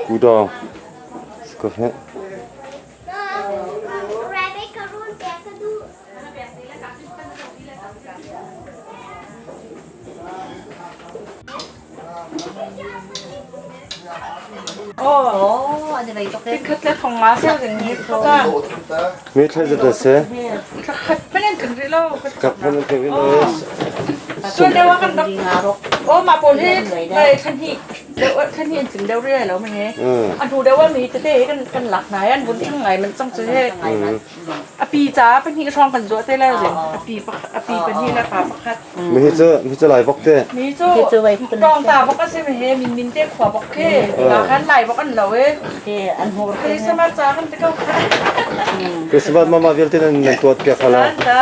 Kudawng si ko heh. Mi thlai zat se. Kap hman an tling rih lo. Sual deuh ah kan rak Oh mah pawl hi thlan hnih deuh thlan hnih an tling deuh rih lo mi he. A hnu deuh ah mi tete kan kan lak hna i an vun thang ngai man cang cu he. A pi ca pahnih hrawng kan zuah te lai zing. A pi a pi pahnih le pa pakhat. Mi hi cu mi cu lai vok te. Mi cu tawng ta vok a si mi he min min te khua vok khi. Na khan lai vok an lo e. An hmur Christmas ca kan ti ko kha. Christmas mama vialte nan nan tuat piak hala. Ta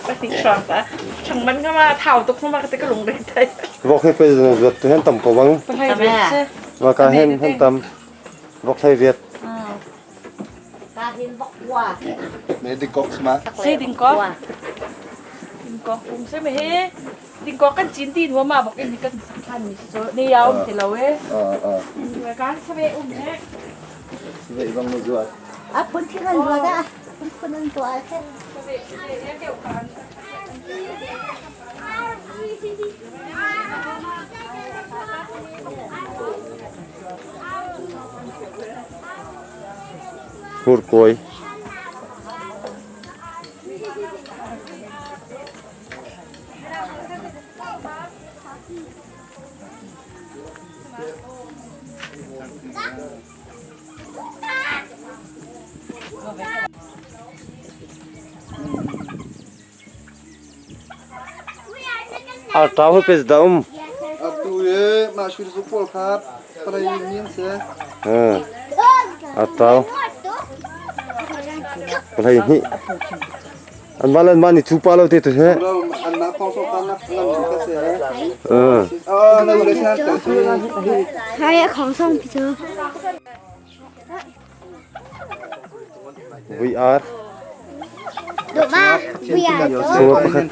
pahnih hrawng ta. Chang man nga ma thau tuk ma ka te ka lung re thai. Vok hi pe zuat tu hen tam ko bang. Pahlai riat se. Ma ka hen hen tam. Vok hlei riat. Ka hin vok wa. Me dingkok sama. Se dingkok. Dingkok um se me he. Dingkok kan cin ti nuam ma bok in kan sakhan mi so ne ya um ti lo e. Kan sabe um he. Sabe ibang mo zuat. A phun thi kan zuat a. Phun phun an tuah se. Sabe ya keu kan. Hurkawi. Artau hi pes dah um. Atu ye mah shir zu pawl kha palai min se. Artau. Palai hi. An mah lan mah ni chu pa lo te tu he. An mah phong so kan nak nan ka se. Ah na le san ta chu. Hai khong song pi chu. Vui ar. Sua pakhat.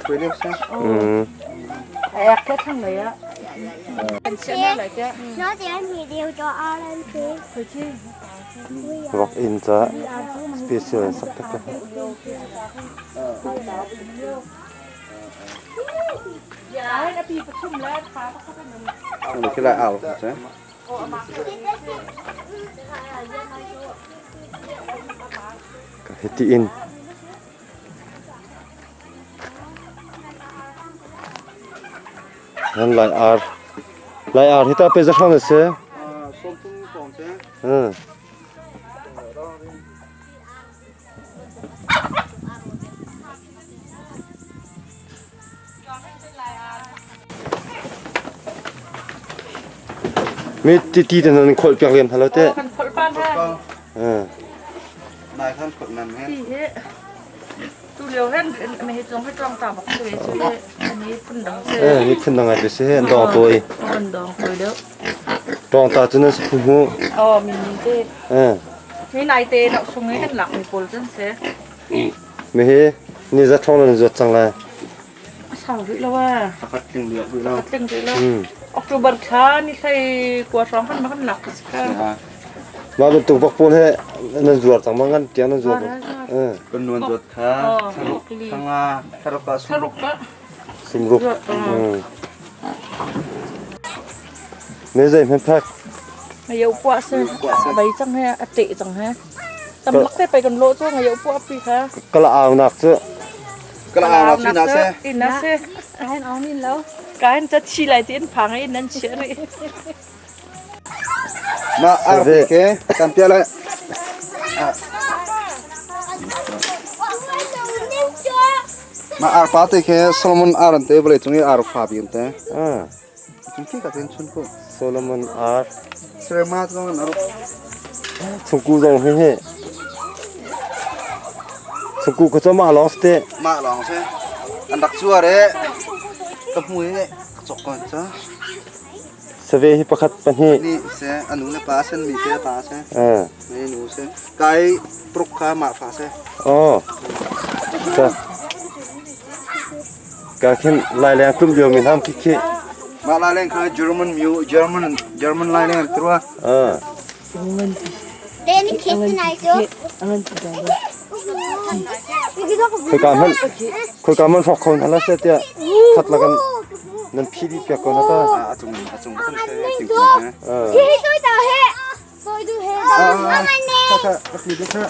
Rock in ca special in sak tak Cái lại ảo chứ. Hiti in. Nan lai ar. Lai ar hi ta pe za hrang se. Hmm. Mi ti ti te nan kholh piak lem halo te. Kan kholh pan ha. Nai khan kholh nan he. Ti he. Tu lio hen me he tlong he tlong ta bak tu chu he ni phun dang se. Eh ni phun dang ai se he dong toi. An dong toi deuh. Tong ta chu nan phu mu. Oh min min te. Eh. Mi nai te dau sung he kan lak mi pawl chan se. Mi hi ni za thong nan zuat cang lai. Sau rih lo ah. Pakhat tling rih lo. Pakhat tling rih lo. October thla ni hlei kua hrawng kan kan lak ka si ka. Mah bantuk vok pawl he nan zuar cang ma ngan tiang nan zuar. Kan nuan zuat kha tharuk thanga tharuk ah Tharuk ah sumruk. Me zei hman phak. Ngayo puah se bai cang he a te cang he. Tam lak te pai kan lo chu ngayo puah pi kha. Kala au nak cu. Kala au nak cu na se. Ina se. Kain au min lo. Kain cha chi lai ti in phang in nan chia ri. Ma ar ke kan pia lai. Ma ar pa te ke Solomon ar an te bale chung i ar fa bi an te. Chung khi ka ten chun ko. Solomon ar. Serma zong an ar. Chungku zong hi he. Chungku ko cho ma long ste. Ma long se. An rak chuar e. Ka hmui e chok kon cha. Save hi pakhat pahnih. Ni se anu le pa sen mi te pa se. Ne nu se. Kai pruk kha ma fa se. Oh. Ka ka khin lai leng tum lio mi nam khi khi. Ma lai leng kha German mu German German lai leng trua. Khoi ka man khoi ka man fok khon hala se tia khat lakan nan phi di piak ko na ta. A chung a chung kan se ting Hi tôi tao he. Tôi du he. Kha kha ka ti kha.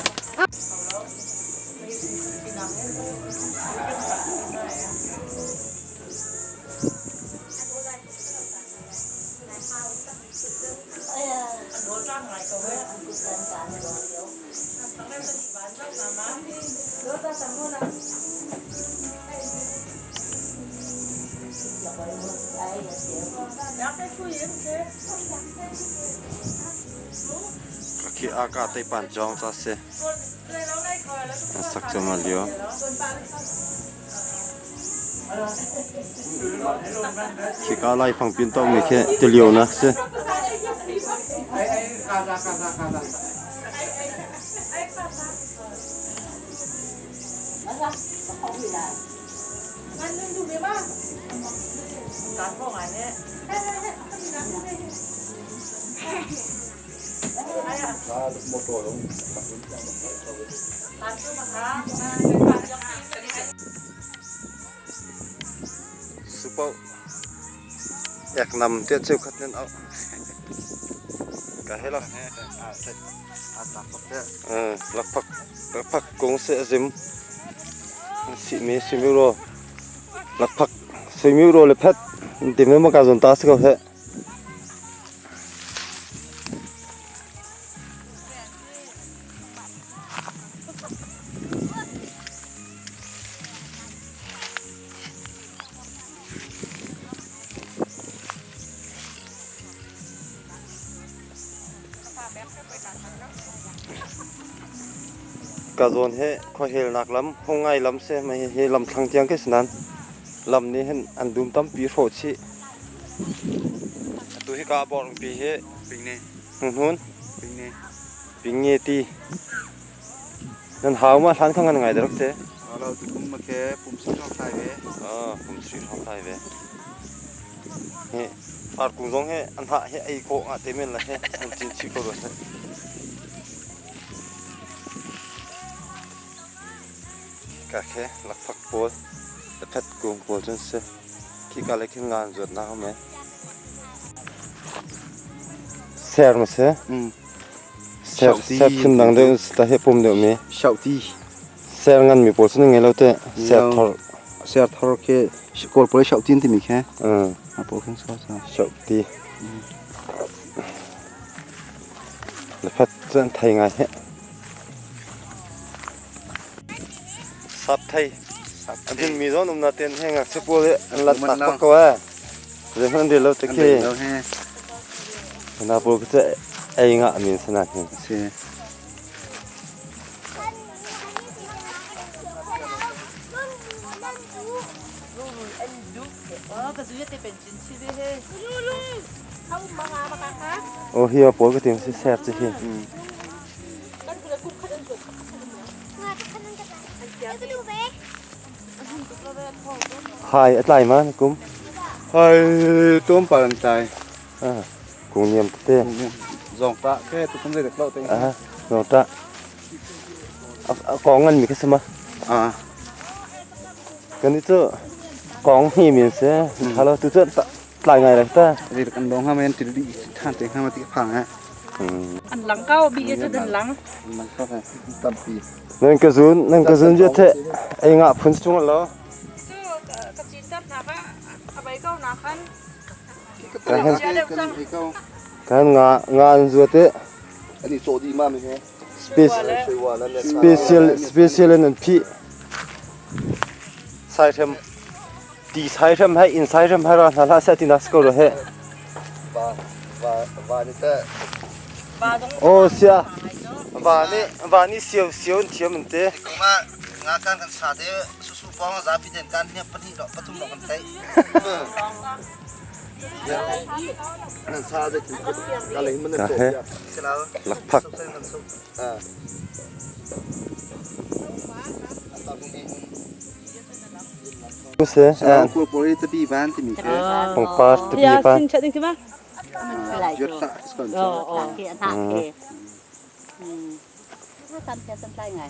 Khi aka te pan jong cha se. Sak chama lio. Khi ka lai phang pin tong mi khe te lio na se. Supo ek nam te cheu khat nen au. Ka hela. Lakphak lakphak kung se azim. Si mi si mi ro. Lakphak si mi ro le phet ti me ma ka zon ta se ko he. Ka zawn he khuahelnak lam, Hongai lam si. Mah hihi lamthlang tiang khi si nain lam nih hin an dum tampi hrawh chih. Atu hika a bawrngpi hi hnuhnun Pingnge ti nan hau ma hlan kha ngan ngai rak te. Alo tu kum ma ke pum si hrawng thlai ve. Ah, pum si hrawng thlai ve. Hi arkung zong hi an hah hi ei khawh nga te men la he an cin chih ko rua seh. Ka khe lakphak pawl, phet kung pawl cun si. Khi ka le khin ngan zuat na me. Ser ma se. Ser ser phun dang deuh ta he pum deuh mi. Shau ti. Ser ngan mi pawl cu na ngei lo te. Ser thor. Ser thor ke kawl pawl shau tin timi khe. A pawl khin so sa. Shau ti. Le phat cun thei ngai he. Sap thei. An din mi zon um na ten he ngakchia pawl hi an lat tak bak ko eh. Zeihmanh an rel lo te khi. Na pawl cu ei ngah min sana hin. Si. Oh hi pawl ka tim si ser chi hi. Hai a tlai ma na kum? Hai tlawmpal an tlai. Ah, kung niam tete. Zawngtah ke tukum zei dek lo te. Ah, zawngtah. A kong ngan mi kha sama. Ah. Kan i cu kong hi min se. Halo tu cu tlai ngai rak ta. Zei kan dong ha men til di than te ha ma ti phang ha. An lang kau bi cu dan lang. Lang kau tampi. Nan ka zun, nan ka zun je the ei nga phun chung lo. Cu ka cin tar hna kha a bai ko na khan. Kan nga nga an zuat i Ani chaw di ma mi he. Special special in an phih. Saihrem ti saihrem hai in saihrem hai ra hna hlah seh ti na si ko ro he. Va va va ni te. Oh sia. Va nih va nih siau siau an thiam an te. Kuma nga kan kan sa te susu pong zapi den kan hne pahnih lo pathum lo kan tai. Ka he. Lakphak. Se. Pangpar tapi pa.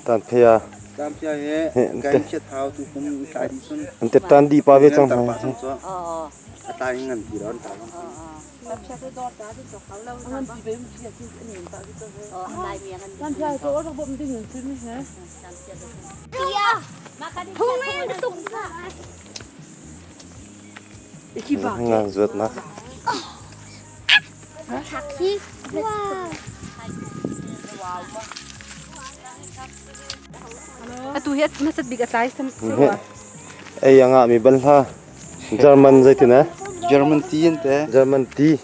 Tan phia. An te tan di pa ve chang hai. Ngan zuat nak. Atu hi hmasat bik a tlai sam. Ei anga mi ban hla. German zeitin eh? German tea an te. German tea.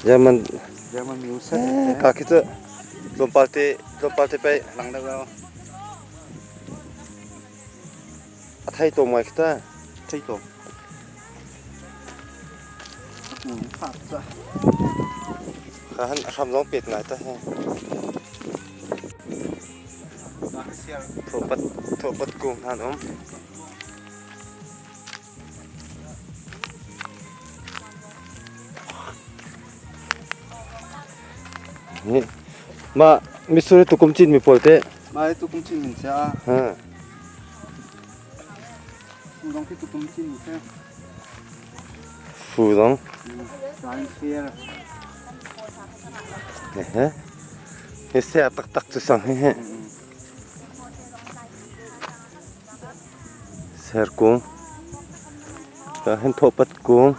German German music. Ka khi cu tlawmpal te tlawmpal te pei lang deuh lo. A thei to mai khi ta. Thei to. Ka han a hram zong pet ngai ta he. Thopat thopat kung han um. Mah mitsur hi tukum cinmi pawl teh? Mah hi tukum cinmi si a. Ha. Fu zong khi tukum cinmi si. Fu zong. Sain fair. He. Hi sia taktak cu sang he he. Serkung. Ka hen thopat kung.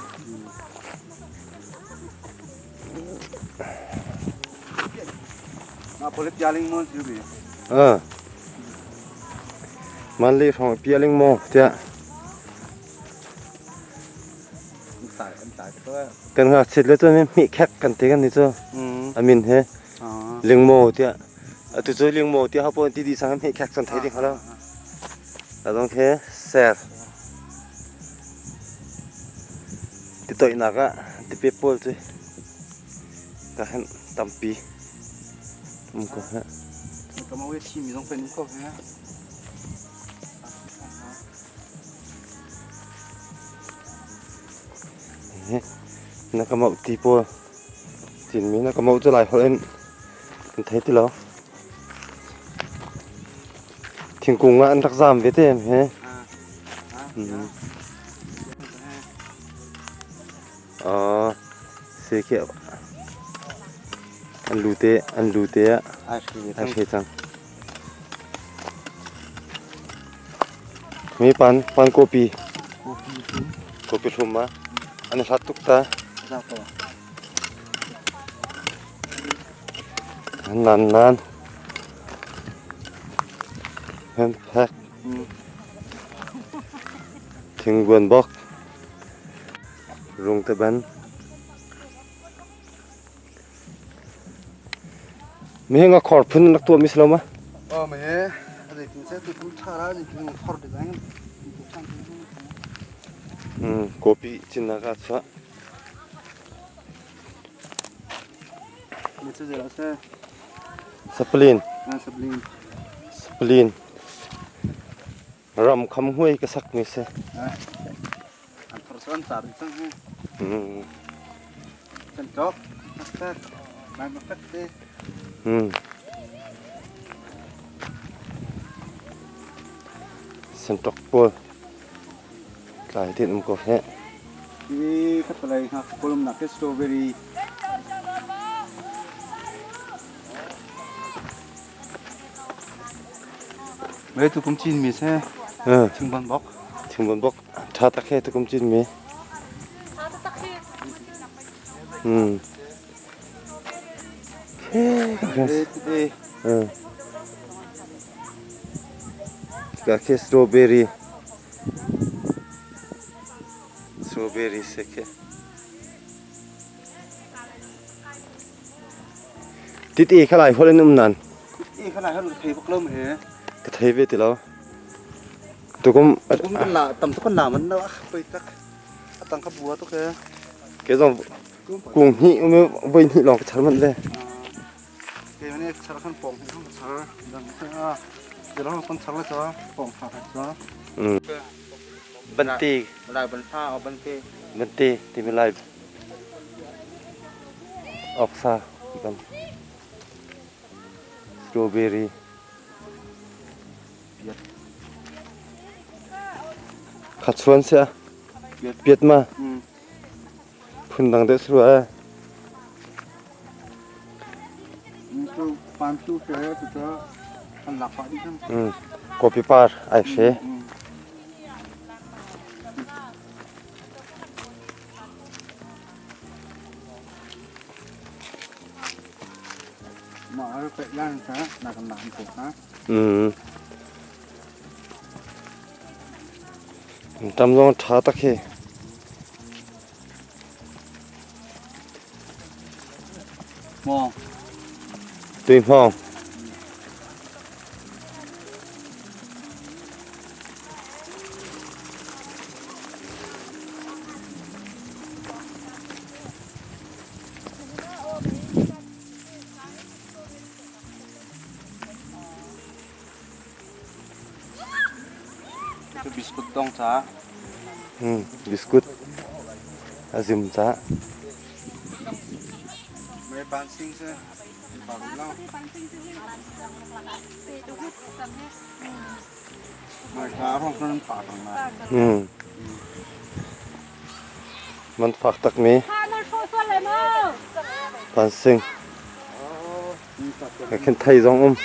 Ma polit pialing mo siu bi. Ah. Man le hrawng pialing mo tiah. Kan nga sit le cun mi khek kan te kan ni cu. Amin he. Lingmo tiah. Atu cu lingmo tiah hapo ti di sang mi khek cun thei ding halo. Adong khe ser. Ti toihnak ah tipe pawl cu ka hen tampi um ko he. Ka mau thi mi zong pen ko he. Na ka mau ti pawl cin mi na ka mau cu lai holh in kan thei ti lo. Thingkung ah an rak zaam ve te he. Si khi an lu te an lu te ah ai hre cang. Mi pan pan kopi kopi hlum ah an hlat tuk ta. Nan nan Hen phek Thingbuan bok Rung te ban Mi hi nga khor phun rak tuah mi si lo ma? Oh me a zei tin se tu kum tha ra ni tin khor te zang. Kopi cin nak ah chuah. Mi cu zei se? Saplin. Ah saplin. Saplin. Ram kham huai ka sak mi si. An car cang he. Kan tok. Tak. Mai ma fek te. Santok pawl tlai tin um ko he. Hi khatalei hngak kolom nak ke strawberry. Mei tu kum cin mi se. Thingban bok. Thingban bok tha tak he tu kum cin mi. Ka khi strawberry strawberry se khi Titi kha lai hol in um nan. Titi kha lai hol thei bak lo me. Ka thei ve ti lo. Tukum tukum kan la tam tuk kan la man na pei tak. Atang kha bua tuk he. Ke zong kung hnih um voi hnih lawng ka char manh le. Ke mane char khan pong hi hong char dang a. Ke long kon char la cha pong tha kha cha. Banti. Lai ban tha o banti. Banti ti mi lai. Oksa ban. Strawberry. Khachuan sia. Piat ma. Phundang deuh si rua. Pan tu ke tu cu an lak pah dih cang. Kopi par ai hre. Mah ar pe lan sa na kan nak ko ha. Tam zong ṭha tak hi. Hmawng. Tui hmawng. Cu biskut dong ca. Biskut a zum ca. Mei pan sing se. Pa lo. Mai ka rong kan pa tang na. Man fak tak mi. Pan sing. Ka khin thei zong um.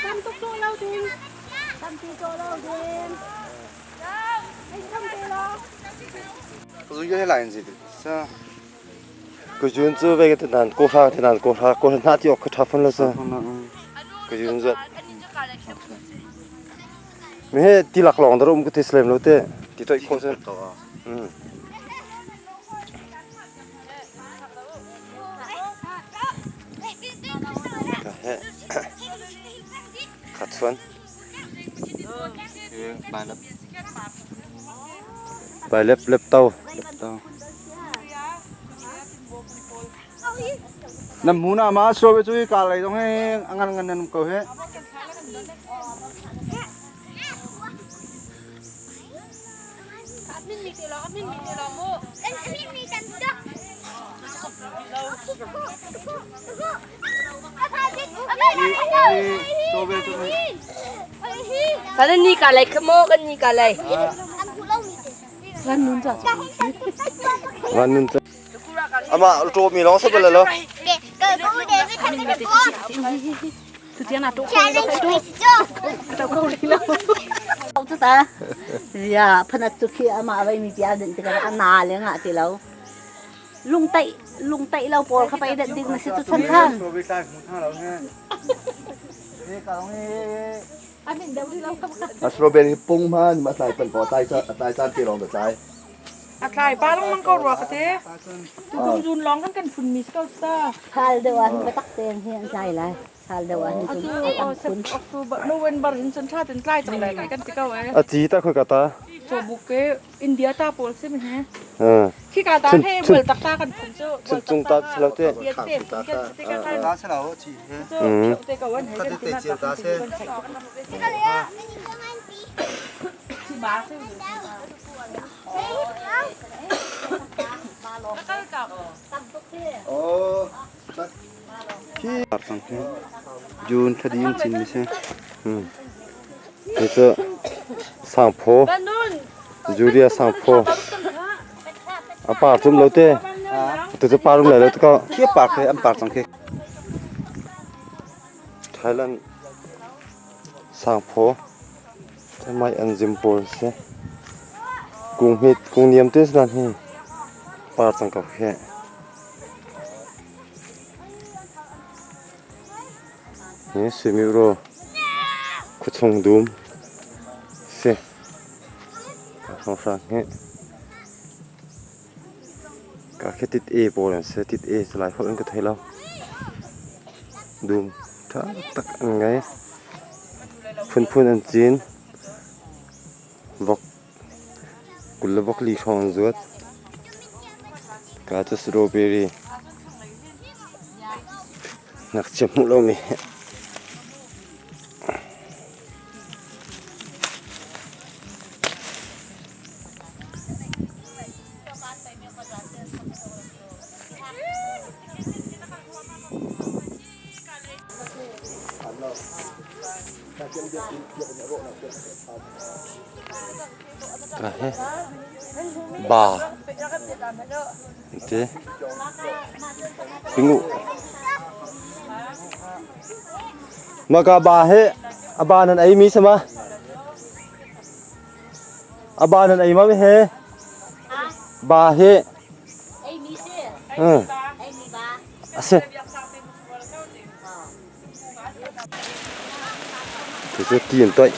Kujun cu ve ka nan ko hra te nan ko hra ko hna ti ok ka tha phun lo sa. Kujun zat. Mi he ti lak long dar um ka te slem lo te. Ti toi kho sen. Ka he. Khat chuan. Bai lep lep tau. Nam mu na ma so be chui ka lai dong he angan ngan nan ko he. Kan ni ka lai kamo kan ni ka lai. Van nun cha. Ama to mi long sa bala lo. Tu ta. Ya phanat chu khi ama vai mi pia den te ka na le nga ti lo. Lung tai lung tai lo pawl kha pai den ding na si tu chan khan. Strawberry pung ma ma tlai pan ko tlai tlai caan te lawng da tlai. A tlai pa lengmang ko rua ka te. Tu kum zun long kan kan phun mi ko sa. Thal deuh ah hin tak ten hi an tlai lai. Thal deuh ah hin Atu cun o sep October November hin cun tha ten tlai cang lai lai kan ti ko eh. A ci ta khoi ka ta. Chaw buk ke India ta pawl si mi he. Khi ka ta he bol tak ta kan phun cu. Chun cung ta si lo te. Te te kan si te ka kan. Ta se lo chi he. Cu te ko an he kan ti na ta. Ba se. June thla dih in cin mi si. Hi cu sangphaw Julia sangphaw a par cum lo te tu cu par um lai lo ko Khi par khi an par cang khi. Thailand sangphaw Mai an zim pawl si. Kung hmet kung niam te si hi par cang ko khi. Hi Suimiuro khuachung dum si. Hrawnghrang hi ka khi tit e pawl an si. Tit e cu lai holh in ka thei lo. Dum ṭha tak an ngei. Phunphun an cin. Vok 20 le vok li hrawng an zuat. Ka cu strawberry ngakchia hmuh lomi. Ba ti pingu maka ba he a ba nan ei mi sama a ba nan ei ma mi he ba he a si Cucu ti an toih.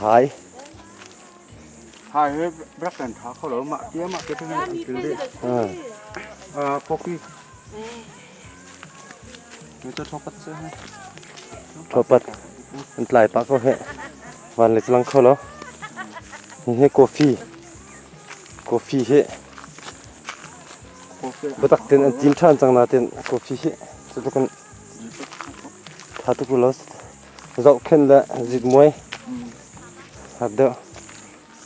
Hai. Hai he rak kan tha kho lo mah tia mah te thang an kil de. Ah kopi. Me to thopat se he. Thopat an tlai pa ko he. Van le chalang kho lo. Hi he coffee. Coffee he. Batak ten an cin than cang na ten coffee he. Cu kan tha tuk lo. Zohkhenh le zitmuai hat deuh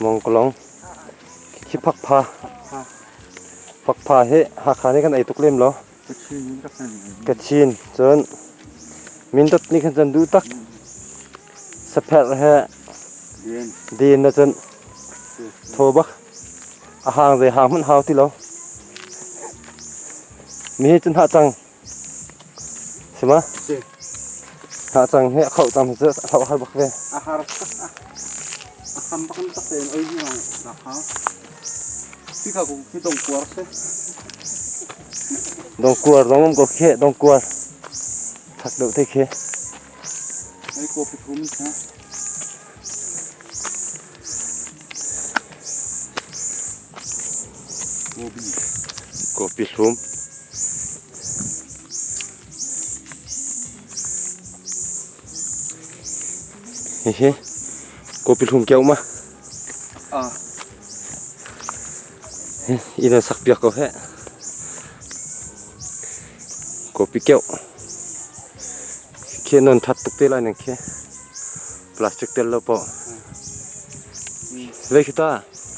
mongkolong khi phakpha phakpha hi Hakha nih kan ei tuk lem lo Kachin cun Mindat nih khan cun duh tak sapherh he den na cun thaw bak a hang zei hang hmanh hau ti lo mi hi cun hah cang Si ma? Si. Hah cang hi a khoh cang cu a hloh har bak ve. A har a ham bak in tak tein oi hi bang rak hau. Khi kha kung khi dong kuar si. Dong kuar dong um ko khi dong kuar. Thak deuh te khi. Ai ko pi thum sa. Kopi. Kopi hlum. Hihi kopi hlum keu ma. Ah. Inn sak piak ko he. Kopi keu. Khi non that tuk te lai nang khi. Plastic tel lo po. Vei khi ta.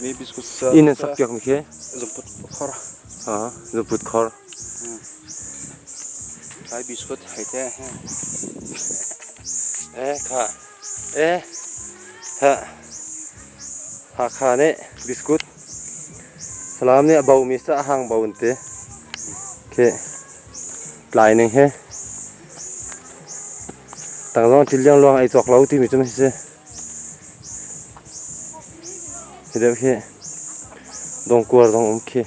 Mi biscuit sa. Inn sak piak mi khi. Zungput khor. Ha, zungput khor. Lai biscuit hai te. Eh kha. Eh. Ha. Hakha nih biscuit Falam nih a bomi sa a hang bo an ti. Khi tlai ning hi tang zong thil liangluang ei cawk lo timi cu si. Hi deuh khi dongkuar zong um khi.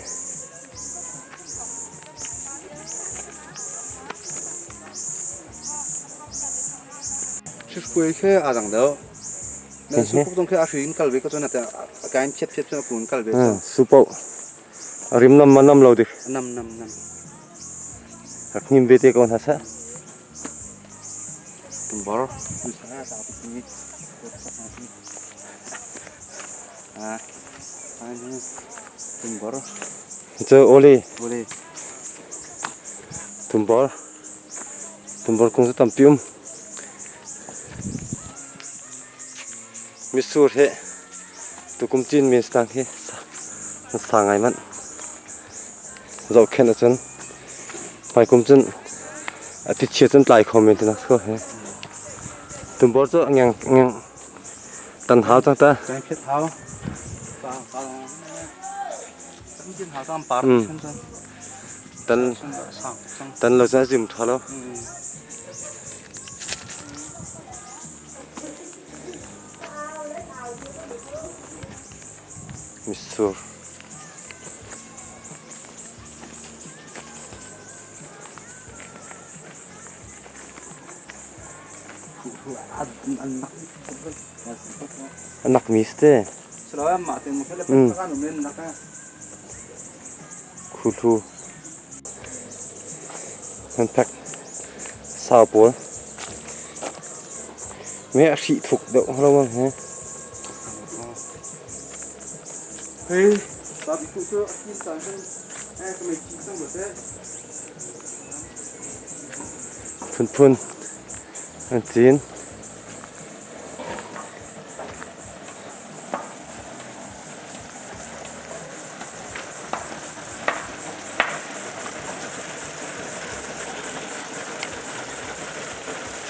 Hrifuai khi aa dang deuh. Nan supuk zong khi a hri in kal ve ko cun a kain phiat phiat cun a kun kal ve cun. Supoh. A rim nam ma nam lo dik. Nam nam nam. Rak hnim ve te ko hna seh. Tumbor. Tumbor. Cu oli. Oli. Tumbor. Tumbor kung cu tampi um. Mitsur he tukum cin min stang hi sa ngai manh. Zohkhenh ahcun hmaikum cun a tichia cun tlai kho men tinak si he. Tumbor cu ngeng ngeng tan hau cang ta. Kan phet hau. Tan tan lo cun a zim tha lo. Mitsur. A nak mi si te. Khuhlu. An phek sau pawl. Me a hrih thuk deuh lo mang he. Hey, sabi ku cu a kin caan cun eh ka mei thi cang seh. Phunphun an cin.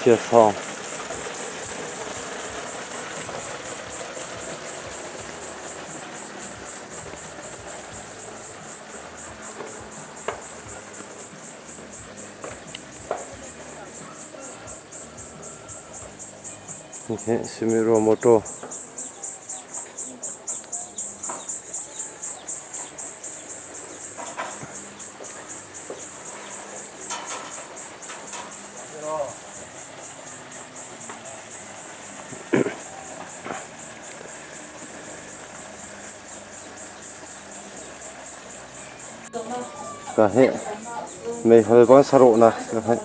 Thiasawng. Hihi Sumiro motor. Ka he meihol bang sarawhnak ka he.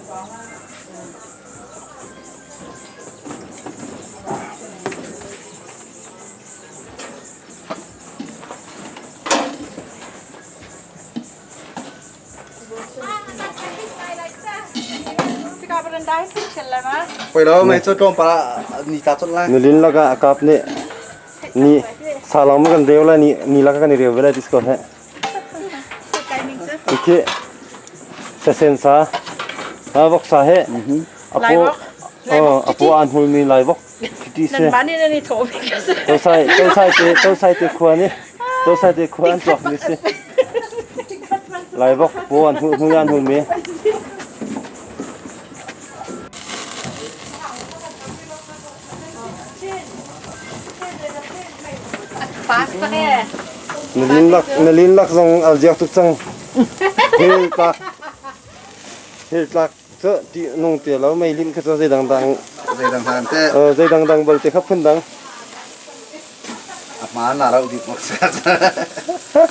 Poi lo mei cu tlawmpal ah ni tla colh lai. Nulin lakah a kap nih ni salang ma kan reu lai ni ni lakah kan i reu ve lai ti si ko heh. Ikhi sesen sa voksa he apu apu an hul mi lai vok ti se. Nan mah nih nan i thawh mi ka si. Tosai tosai te tosai te khua nih tosai te khua an tuak mi si. Lai vok pu an hul hul an hul mi. Na lin lak na lin lak zong al ziak tuk cang. Hel tlak hel tlak cu ti nung te lo mei lim kha cu zei dang dang Zei dang dang te. Zei dang dang bal te kha phun dang. A hmaan na rauh dih mak.